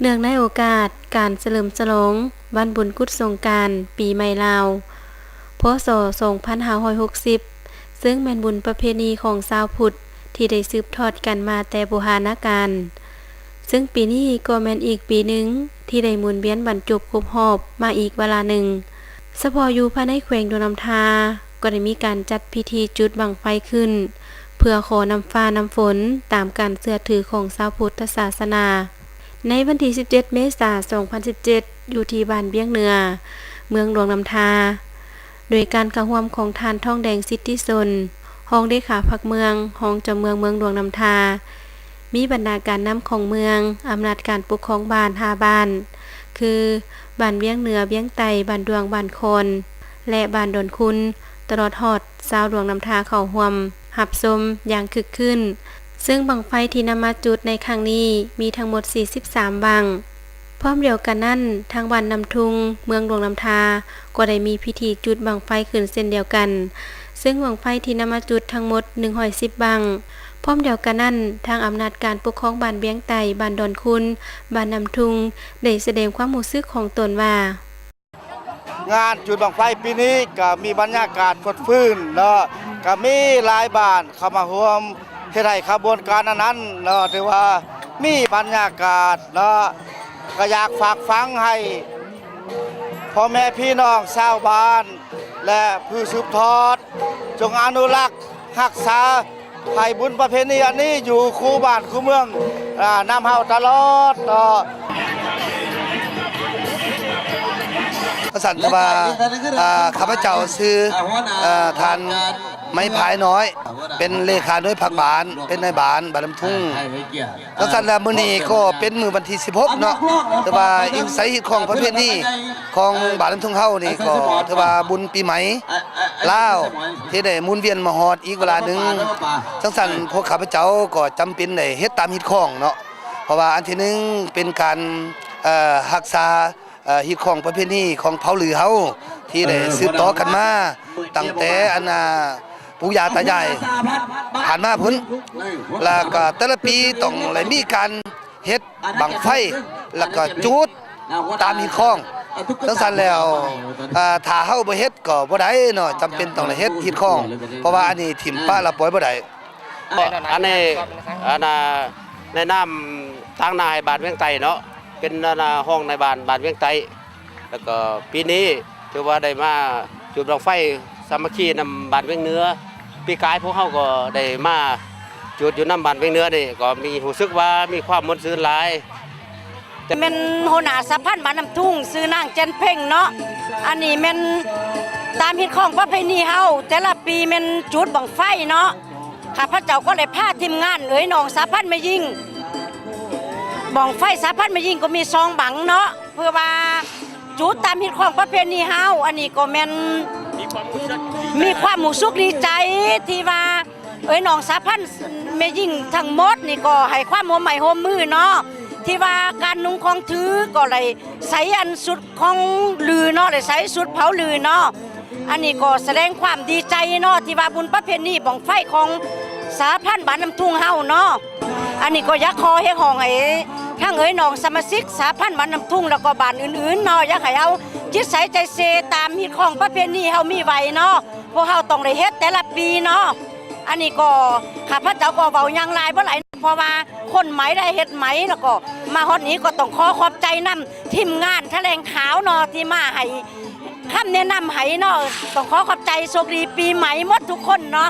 ເນື່ອງໃນໂອກາດການສະເຫຼີມສະຫຼອງວັນບຸນກຸດສົງການປີໃໝ່ລາວ ພ.ສ. ສອງພັນຫ້າຮ້ອຍຫົກສິບ ເຊິ່ງແມ່ນບຸນປະເພນີຂອງຊາວພຸດທີ່ໄດ້ສືບທອດກັນມາແຕ່ບູຮານະການ, ເຊິ່ງປີນີ້ກໍແມ່ນອີກປີໜຶ່ງທີ່ໄດ້ໝູນວຽນບັນຈົບຄົບຮອບມາອີກວາລະໜຶ່ງ. ສະເພາະຢູ່ພາຍໃນແຂວງຫຼວງນ້ຳທາ ກໍໄດ້ມີການຈັດພິທີຈຸດບັ້ງໄຟຂຶ້ນ ເພື່ອຂໍນ້ຳຟ້ານ້ຳຝົນຕາມການເຊື່ອຖືຂອງຊາວພຸດທະສາສະໜາ. ໃນວັນທີສິບເຈັດ ເມສາ ສອງພັນສິບເຈັດ ຢູ່ທີ່ບ້ານວຽງເໜືອ ເມືອງຫຼວງນ້ຳທາ ໂດຍການເຂົ້າຮ່ວມຂອງທ່ານ ທອງແດງ ສິດທິຊົນ ຮອງເລຂາພັກເມືອງ, ຮອງເຈົ້າເມືອງເມືອງຫຼວງນ້ຳທາ, ມີບັນດາການນຳຂອງເມືອງ, ອຳນາດການປົກຄອງບ້ານຫ້າບ້ານ ຄື ບ້ານວຽງເໜືອ, ວຽງໃຕ້, ບ້ານດວງ, ບ້ານຄອນ ແລະ ບ້ານດອນຄຸນ, ຕະຫຼອດຮອດຊາວຫຼວງນ້ຳທາເຂົ້າຮ່ວມຮັບຊົມຢ່າງຄຶກຄື້ນ. ເຊິ່ງບັ້ງໄຟທີ່ນຳມາຈຸດໃນຄັ້ງນີ້ມີທັງໝົດສີ່ສິບສາມບັ້ງ. ພ້ອມດຽວກັນນັ້ນ, ທາງບ້ານນ້ຳທຸ່ງ ເມືອງຫຼວງນ້ຳທາ ກໍໄດ້ມີພິທີຈຸດບັ້ງໄຟຂຶ້ນເຊັ່ນດຽວກັນ, ເຊິ່ງບັ້ງໄຟທີ່ນຳມາຈຸດທັງໝົດໜຶ່ງຮ້ອຍສິບບັ້ງ. ພ້ອມດຽວກັນນັ້ນ, ທາງອຳນາດການປົກຄອງບ້ານວຽງໃຕ້, ບ້ານດອນຄຸນ, ບ້ານນ້ຳທຸ່ງ ໄດ້ສະແດງຄວາມຮູ້ສຶກຂອງຕົນວ່າ ງານຈຸດບັ້ງໄຟປີນີ້ກໍມີບັນຍາກາດຟົດຟື້ນເນາະ, ກໍມີຫຼາຍບ້ານເຂົ້າມາຮ່ວມເຮັດໃຫ້ຂະບວນການອັນນັ້ນເນາະ, ຖືວ່າມີບັນຍາກາດເນາະ. ກໍຢາກຝາກຝັງໃຫ້ພໍ່ແມ່ພີ່ນ້ອງຊາວບ້ານ ແລະ ຜູ້ສືບທອດ ຈົ່ງອະນຸລັກຮັກສາ ໃຫ້ບຸນປະເພນີອັນນີ້ຢູ່ຄູ່ບ້ານຄູ່ເມືອງ ອາ ນຳເຮົາຕະຫຼອດເນາະ. ວ່າຊັ້ນ ແຕ່ວ່າ ອາ ຂ້າພະເຈົ້າຊື່ ອາ ທ່ານໄມ້ພາຍນ້ອຍ ເປັນເລຂາໜ່ວຍພັກບ້ານ ເປັນນາຍບ້ານບ້ານນ້ຳທຸ່ງ. ວ່າຊັ້ນແລ້ວ ມື້ນີ້ກໍເປັນມື້ວັນທີສິບຫົກເນາະ, ແຕ່ວ່າອີງໃສ່ຮີດຄອງປະເພນີຂອງບ້ານນ້ຳທຸ່ງເຮົານີ້ ກໍຖືວ່າບຸນປີໃໝ່ລາວ ທີ່ໄດ້ໝູນວຽນມາຮອດ ອີກເວລາໜຶ່ງ. ຈັ່ງຊັ້ນ ພວກຂ້າພະເຈົ້າກໍຈຳເປັນໄດ້ເຮັດຕາມຮີດຄອງເນາະ, ເພາະວ່າອັນທີໜຶ່ງເປັນການ ເອີ ຮັກສາ ເອີ ຮີດຄອງປະເພນີຂອງເຜົ່າລືເຮົາ ທີ່ໄດ້ ເອີ ສືບຕໍ່ກັນມາຕັ້ງແຕ່ອັນ ອາ ປູ່ຍ່າຕາຍາຍຜ່ານມາພຸ້ນ, ແລ້ວກໍແຕ່ລະປີຕ້ອງໄດ້ມີການເຮັດບັ້ງໄຟ ແລ້ວກໍຈູດຕາມຮີດຄອງ. ຈັ່ງຊັ້ນແລ້ວ ອາ ຖ້າເຮົາບໍ່ເຮັດກໍບໍ່ໄດ້ເນາະ, ຈຳເປັນຕ້ອງໄດ້ເຮັດຮີດຄອງ ເພາະວ່າອັນນີ້ຖິ້ມປະລະປ່ອຍບໍ່ໄດ້. ອັນນີ້ ອັນນ່າ ໃນນາມຕາງໜ້າໃຫ້ບ້ານວຽງໃຕ້ເນາະ, ເປັນ ອັນນ່າ ຮອງນາຍບ້ານບ້ານວຽງໃຕ້, ແລ້ວກໍປີນີ້ຖືວ່າໄດ້ມາຈູດບັ້ງໄຟສາມັກຄີນຳບ້ານວຽງເໜືອ. ປີກາຍພວກເຮົາກໍໄດ້ມາຈູດຢູ່ນຳບ້ານວຽງເໜືອນີ້ ກໍມີ ຮູ້ສຶກວ່າມີຄວາມມ່ວນຊື່ນຫຼາຍ. ແມ່ນຫົວໜ້າສະຫະພັນບ້ານນ້ຳທຸ່ງ ຊື່ນາງ ແຈນເພັງ ເນາະ. ອັນນີ້ແມ່ນຕາມຮີດຄອງປະເພນີເຮົາ ແຕ່ລະປີແມ່ນຈູດບັ້ງໄຟເນາະ. ຂ້າພະເຈົ້າກໍໄດ້ພາທີມງານເອີຍນ້ອງສະຫະພັນແມ່ຍິງ, ບັ້ງໄຟສະຫະພັນແມ່ຍິງກໍມີສອງບັ້ງເນາະ, ເພື່ອວ່າຈູດຕາມຮີດຄອງປະເພນີເຮົາ. ອັນນີ້ກໍແມ່ນມີຄວາມຮູ້ສຶກດີໃຈທີ່ວ່າ ເອີຍນ້ອງສະຫະພັນແມ່ຍິງທັງໝົດນີ້ກໍໃຫ້ຄວາມຮ່ວມໄມ້ຮ່ວມມືເນາະ, ທີ່ວ່າການນຸ່ງຂອງຖືກໍໄດ້ໃສ່ອັນຊຸດຂອງລືເນາະ, ໄດ້ໃສ່ຊຸດເຜົ່າລືເນາະ. ອັນນີ້ກໍສະແດງຄວາມດີໃຈເນາະ ທີ່ວ່າບຸນປະເພນີບັ້ງໄຟຂອງສະຫະພັນບ້ານນ້ຳທຸ່ງເຮົາເນາະ. ອັນນີ້ກໍຢາກຂໍຮຽກຮ້ອງໃຫ້ທັງເອີຍນ້ອງສະມາຊິກສະຫະພັນບ້ານນ້ຳທຸ່ງ ແລ້ວກໍບ້ານອື່ນໆເນາະ, ຢາກໃຫ້ເອົາຈິດໃສ່ໃຈເຊຕາມຮີດຄອງປະເພນີເຮົາມີໄວ້ເນາະ. ພວກເຮົາຕ້ອງໄດ້ເຮັດແຕ່ລະປີເນາະ. ອັນນີ້ກໍຂ້າພະເຈົ້າກໍເວົ້າຫຍັງຫຼາຍບໍ່ຫຼາຍ ເພາະວ່າຄົນໄໝໄດ້ເຮັດໄໝ ແລ້ວກໍມາຮອດນີ້ກໍຕ້ອງຂໍຂອບໃຈນຳທີມງານຖະແຫຼງຂ່າວເນາະ ທີ່ມາໃຫ້ຄຳແນະນຳໃຫ້ເນາະ. ຕ້ອງຂໍຂອບໃຈ, ໂຊກດີປີໃໝ່ໝົດທຸກຄົນເນາະ.